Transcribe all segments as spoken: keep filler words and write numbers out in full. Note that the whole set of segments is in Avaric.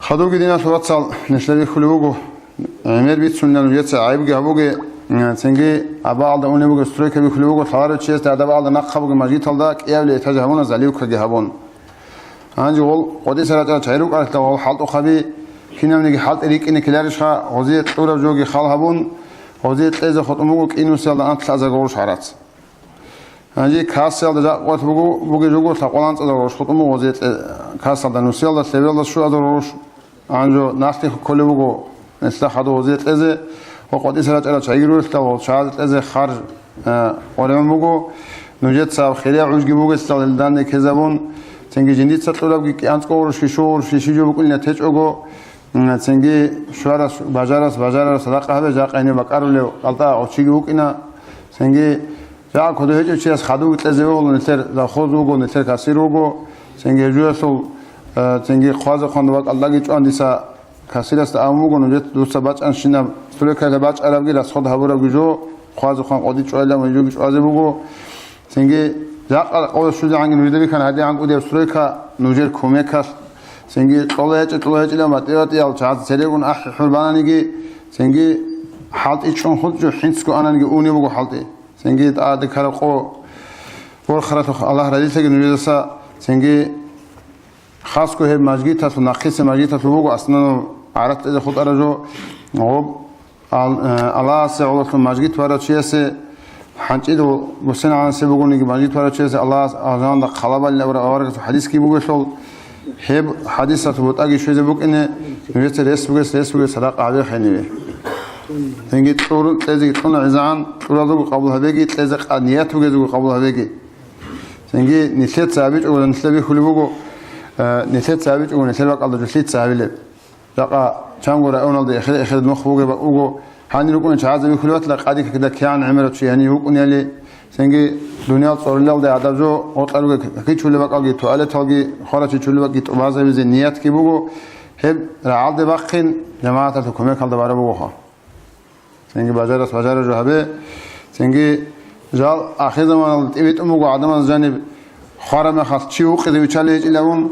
Хадубги, диналъул вацал, нилъер бихьулеб буго, гӀемер бицунилан нужеца гӀайибги гьабуге, цинги абаалда унеб буго, стройка бихьулеб буго, лъаларев чиясда адабаалда нахъа буго мажгиталда кӀиабилеб этаж гьабуна, заливкаги гьабун. Гьанже гъол къотӀиса рачӀарал чагӀи рукӀаралъа гъол хӀалтӀухъаби кинабниги хӀалтӀи рикӀкӀине ккеларищха, гъозие кьураб жоги хал гьабун, гъозие кьезе хутӀун буго кӀинусиялда анлъазарго гъурущ гӀарац. Гьанже кассаялда жакъа къоялъ буго, бугеб жо буго, лъабкъоялда анцӀазарго гъурущ хутӀун буго гъозие кье-, кассаялда, нусиялда лъебиялда щуазарго гъурущ. Гьанже налъи кколеб буго нилъеда хадуб гъозие кьезе, ва къотӀиса рачӀарал чагӀиги рурелъул гъол чагӀазе кьезе харж, э, къваригӀун буго. Нужеца гьаб хирияб гӀужги бугелъул гьел данде ккезабун, цинги жиндица кьурабги анцӀго гъурущ, щуго гъурущ, щиб жо букӀунеб течӀого, м, цинги щварас, бажарас, бажарарас садакъа гьабе, жакъа гьениб бакӀарулев къалтӀа гъочиги вукӀина, цинги жакъа кодоб гьечӀев чияс хадубги кьезе вугьула, нилъер завхоз вуго, нилъер кассир вуго, цинги гьев жуялъул, э, цинги хъвазе-хъван бакӀалдаги чӀван дица кассирасда абун буго, нужеца дуца бачӀанщинаб, стройкаялъе бачӀарабги расход гьабурабги жо, хъвазе-хъван къотӀи чӀвайилан ва жоги чӀвазе буго. Цинги жакъа къоялъ щвезегӀанги нужеда бихьана гьадигӀан кӀудияб стройка нужер кумекалъ. Цинги кьола гьечӀо, кьола гьечӀилан батӀи-батӀиял чагӀазе церегун ахӀи-хӀур бананиги, цинги хӀалтӀи чӀун хутӀичӀо, хӀинцго ананиги унеб буго хӀалтӀи. Цинги тӀаде ккараб къо борхаралъухъ Аллагь разилъаги нужедаса, цинги хасго гьеб мажгиталъул, нахъисеб мажгиталъул буго, аслан, гӀарац кьезе хутӀараб жо, гъоб ал-, э, Аллагьасе гӀололъун мажгит барав чиясе, хӀанчӀидал буссинегӀанасеб бугониги мажгит барав чиясе Аллагьас алжаналда хъалаб балин абураб аварагасул хӀадисги бугелъул, гьеб хӀадисалъул бутӀаги щвезе букӀине, нужеца рес бугес, рес бугес садакъа гьабе гьенибе. Цинги кьур-, кьезе кьуна гӀезегӀан, кьуралдаго къабул гьабеги, кьезе къа-, ният бугезего къабул гьабеги. Цинги нилъеца абичӀого, нилъер бихьулеб буго, э, нилъеца абичӀого, нилъер бакӀалда жо лъица гьабилеб. Жакъа чанго районалда эхир-эхир нух бугеб буго, гьанир рукӀунел чагӀазе бихьулеб батила, къади какда кигӀан гӀемерав чи гьанив вукӀунели, цинги дуниял цӀорилалде гӀадаб жо, гъоркьа ругел какичулеб бакӀалги, туалеталги, хварачи чулеб бакӀги тӀубазабизе ниятги буго, гьеб рагӀалде бахъин, жамагӀаталъул кумекалда бараб бугоха. Цинги бажарас бажараб жо гьабе. Цинги жал ахирзаманалда тӀибитӀун буго гӀадамаз жаниб хвараб мехалъ чи вукъизе виччалей гьечӀилавун.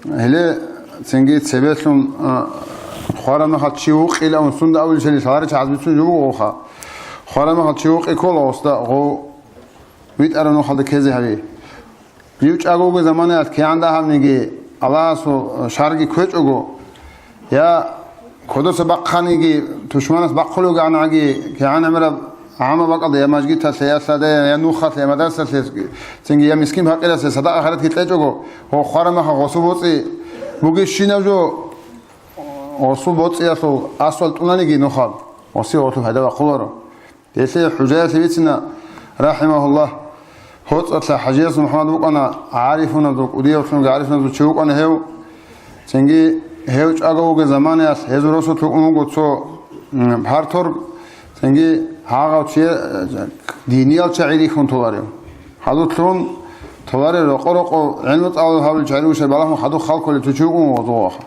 Гьеле цинги цебелъун, а, хвараб мехалъ чи вукъилавун сунда абуличали лъаларел чагӀаз бицун жо бугоха. Хвараб мехалъ чи вукъи ккола гъосда, гъов витӀараб нухалда ккезе гьаби. Жив чӀаго вугеб заманаялъ кигӀан дагьабниги, Аллагьасул шарги кквечӀого, я кодоса бахъаниги, тушманас бахъулев гӀанаги, кигӀан гӀемераб гӀамал бакӀалда, я мажгиталъе, я лъаде, я нухалъе, я мадрасалъе, цинги я мискин-пакъирасе садакъа-хайратги кьечӀого, гъо хвараб мехалъ гъосул боцӀи бугебщинаб жо, гъосул боцӀиялъул асфальт унаниги нухаб, гъосие гъолъул пайда бахъуларо. Гьелъие хӀужаялъе бицина, рахӀимагьуллагь, ГьоцӀалъа ХӀажияс МухӀаммад вукӀана, гӀарифуназул, кӀудияв лъунги гӀарифуназул чи вукӀана гьев. Цинги гьев чӀаго вугеб заманаялъ гьезул росулъ вукӀун вуго цо, м, парторг, цинги гьагъав чи, э, диниял чагӀи рихьун толарев. Хадур лъун толарев, рокъо-рокъо гӀилму тӀалаб гьабулел чагӀи ругищали балагьун хадур хал кколев цо чи вукӀун вуго гъозул ваха.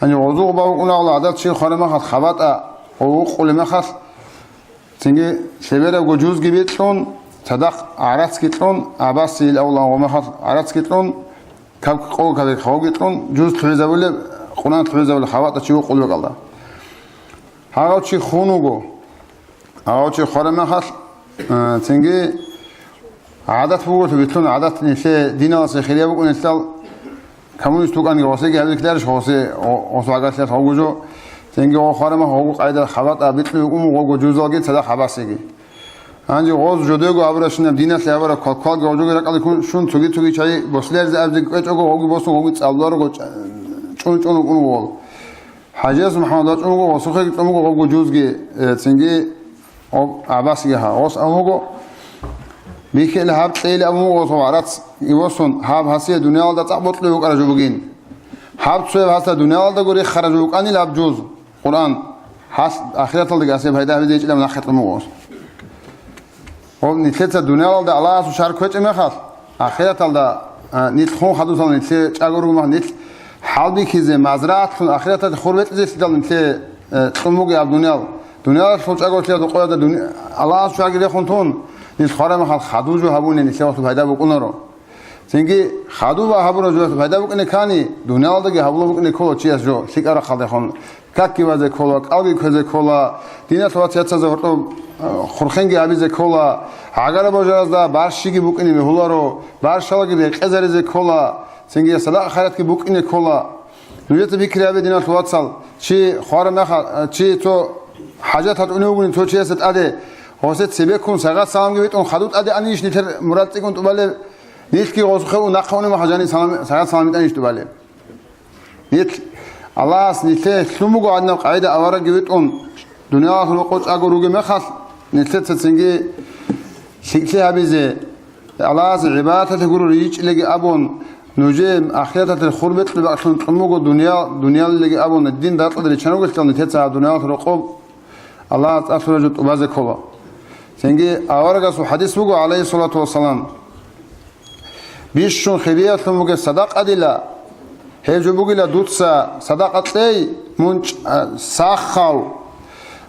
Гьанже гъозул гъоба вукӀунагъула гӀадат чи хвараб мехалъ хабатӀа гъов вукъулеб мехалъ, цинги лъеберабго жузги бикьун, цадахъ гӀарацги кьун, Аббасил авлан гъомахал гӀарацги кьун, каб-, къо кабек хавги кьун, жуз лъугӀизабулеб, Къуръан лъугӀизабулеб хабатӀа чи вукъулеб бакӀалда. Гьагъав чи хун вуго. Гьагъав чи хвараб мехалъ, а, цинги гӀадат буго, битӀун гӀадат нилъее диналъе хирияб букӀунелъул, коммунист вукӀанги гъосеги гьабилкьарищ, гъосе, гъо-, гъосул гӀагарлъиялъ гъогу жо, цинги гъо хвараб мехалъ гъогу къайда хабатӀа бикьун вукӀун вуго жузалги цадахъ гӀабасиги. Гьанже гъоз жодего абурабщинаб диналъе абураб квалквалги гъожоги ракӀалде ккун щун цоги-цоги чагӀи босиларизе абизе кӀвечӀого, гъоги босун, гъоги цӀалуларого чӀа-, чӀун-чӀун вукӀун вуго. ХӀажияс МухӀаммад вачӀун вуго, гъосухъеги кьун буго гъобго жузги, э, цинги гъоб-, гӀабасги гьа. Гъос абун буго, бихьила гьаб кьейилан абун буго гъос гъоб гӀарац ивосун, гьаб гьасие дуниялалда цӀакъ бокьулеб букӀараб жо бугин. Гьаб цояб гьасда дуниялалдаго рехараб жо букӀанила гьаб жуз, Къуръан, гьас ахираталдаги гьасие пайда гьабизе гьечӀилан нахъе кьун буго гъос. Гьоб нилъеца дуниялалда Аллагьасул шагьар кквечӀеб мехалъ, ахираталда, а, нилъ хун хадусал нилъее чӀаго руго мехалъ, нилъ хӀалбихьизе, мазрагӀатлъун ахираталде хур бекьизелъидал нилъее, э, кьун бугеб гьаб дуниял. Дуниялалъул чӀаголъиялда къоялда дуни-, Аллагьасул шагьарги рехун тун, нилъ хвараб мехалъ хадув жо гьабуни нилъее гъосул пайда букӀунаро. Цинги хадув ва гьабураб жо пайда букӀине ккани, дуниялалдаги гьабулеб букӀине ккола чияс жо, лъикӀаб рахъалдехун, какги вазе ккола, кӀалги кквезе ккола, диналъул вацал, яцазе гьоркьоб, э, хурхенги гьабизе ккола, гӀагара божаразда барщиги букӀине бегьуларо, барщалаги рекъезаризе ккола, цинги садакъа-хайратги букӀине ккола. Нужеца пикри гьабе, диналъул вацал, чи хвараб мехалъ, чи цо хӀажат гьатӀулев вугони цо чиясда тӀаде, гъосе цебеккун сагъат-саламги витӀун хадув тӀаде анищ нилъер мурад цӀикӀкӀун тӀубалеб? Нилъги гъосухъе ун нахъе унеб мехалъ жаниб салам, сагъат-салам витӀанищ тӀубалеб? Нилъ, Аллагьас нилъее лъун буго гьадинаб къагӀида аварагги витӀун, дуниялалъул рокъов чӀаго ругеб мехалъ, нилъеца цинги лъикӀлъи гьабизе, Аллагьасе гӀибадаталъе гуро ричӀчӀилаги абун, нужее ахираталъе хурбекьулеб бакӀлъун кьун буго дуниял, дуниялилаги абун, дин дакьалде риччан ругелъул нилъеца гьаб дуниялалъул рокъоб Аллагьас тӀад лъураб жо тӀубазе ккола. Цинги аварагасул хӀадис буго, гӀалайгьиссалату вассалам: «Бищун хириялъун бугеб садакъадила, гьеб жо бугила дуца садакъа кьей, мун чӀ-, а, сахав,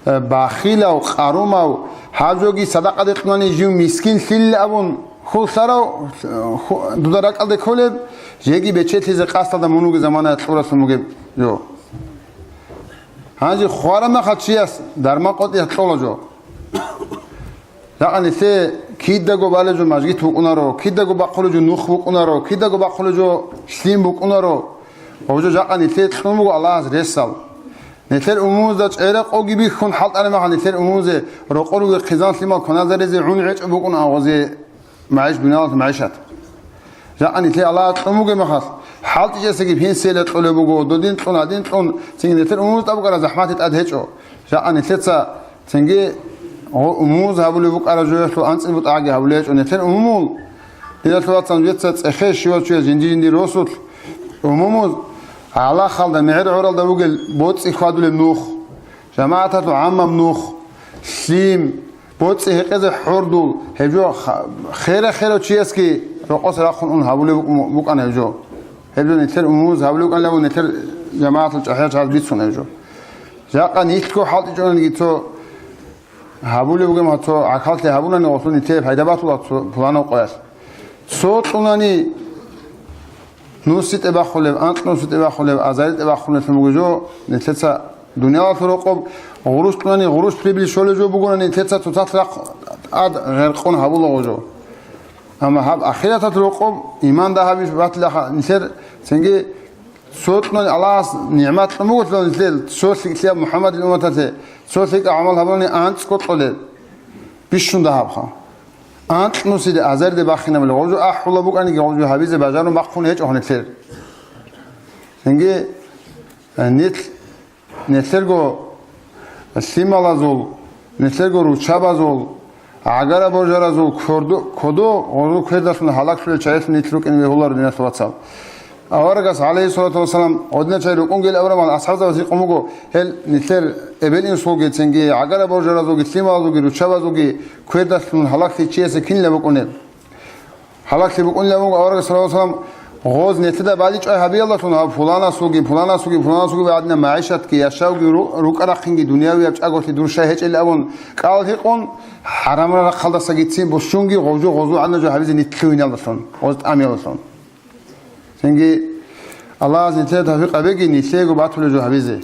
а, бахилав, къарумав, гьаб жоги садакъаде кьунани жив мискин лъилин абун хьуллъарав, ху-, дуда ракӀалде кколеб, жеги бечелъизе къасдалда мун вугеб замана кьуралъун бугеб жо». Гьанже хвараб мехалъ чияс дарман къотӀи кьола жо. Жакъа нилъее кидаго балеб жо мажгит букӀунаро, кидаго бахъулеб жо нух букӀунаро, кидаго бахъулеб жо лъим букӀунаро. Гьеб жо жакъа нилъее кьун буго Аллагьас ресал. Нилъер умумузда чӀей-ракъуги бихьун хӀалтӀараб мехалъ, нилъер умумузе рокъор ругел хъизан-лъимал кваназаризе гӀун гӀечӀеб букӀун гьагъузе. МагӀиш, дуниялалъул магӀишат. Жакъа нилъее Аллагьас кьун бугеб мехалъ, хӀалтӀичӀесаги пенсияла кьолеб буго, додин кьун, гьадин кьун, цинги нилъер умумуз тӀад букӀараб захӀматги тӀад гьечӀо. Жакъа нилъеца цинги гъо-, умумуз гьабулеб букӀараб жоялъул анцӀил бутӀаги гьабулеб гьечӀо. Нилъер умумул, диналъул вацал, нужеца цӀехе щивав чияс жинди-жиндир росулъ, умумуз гӀалахалда, мегӀер гӀоралда вугел боцӀи хьвадулеб нух, жамагӀаталъул гӀаммаб нух, лъим, боцӀи гьекъезе хӀордул, гьеб жо ха-, хера-херав чиясги рокъоса рахъун ун гьабулеб букӀ-, букӀана гьеб жо. Гьеб жо нилъер умумуз гьабулеб букӀанилан абун, нилъер жамагӀаталъул чӀахӀиял чагӀаз бицун гьеб жо. Жакъа нилъго хӀалтӀичӀониги цо гьабулеб бугеб, цо гӀахьаллъи гьабунани гъолъул нилъее пайда батула цо пуланав къоялъ. Цо кьунани нуситӀе бахулеб, анкь нуситӀе бахулеб, азаритӀе бахулелъун буго жо, нилъеца дуниялалъул рокъоб гъурущ кьунани, гъурущ прибыль щолеб жо бугони, нилъеца цоцалъ рахъ тӀад гъеркъун гьабула гъо жо. Амма гьаб ахираталъул рокъоб иман дагьабищ батилаха, нилъер цинги цо кьунани Аллагьас нигӀмат кьун буго нилъер, цо лъикӀлъияб МухӀаммадил умматалъе, цо лъикӀаб гӀамал гьабуни анцӀго кьолеб, бищун дагьабха. Анкь нусиде, азарде бахинабали, гъожу ахӀула букӀаниги, гъожу гьабизе бажарун бахъун гьечӀо гьанилъер. Цинги, э, нилъ, нилъерго лъималазул, нилъерго руччабазул, гӀагара божаразул кодо, кодо гъожу квердалъун гьалаклъулел чагӀилъун нилъ рукӀине бегьуларо, диналъул вацал. Аварагас, гӀалайгьиссалату вассалам, гъодина чай рукӀунгел абураб асхӀабзабаз гьикъун буго, гьел нилъер эбел-инсулги, цинги гӀагара божаразулги, лъималазулги, руччабазулги квердалъун гьалаклъи чиясе кинила букӀунеб? Гьалаклъи букӀунилан буго аварагас, саллаллагьу гӀалайгьи ва саллам, гъоз нилъеда баличӀвай гьабиялдалъун гьаб пуланасулги, пуланасулги, пуланасулги гӀадина магӀишатги, яшавги, ру-, рукӀа-рахъинги, дунявияб чӀаголъи дур щай гьечӀел абун кӀал гьикъун, хӀарамал рахъалдасагицин бущунги гъожу гъозу гӀадна жо гьабизе нилъ лъугьиналдалъун, гъоз тӀамиялдалъун. Цинги Аллагьас нилъее тавфикъ гьабеги, нилъеего батулеб жо гьабизе.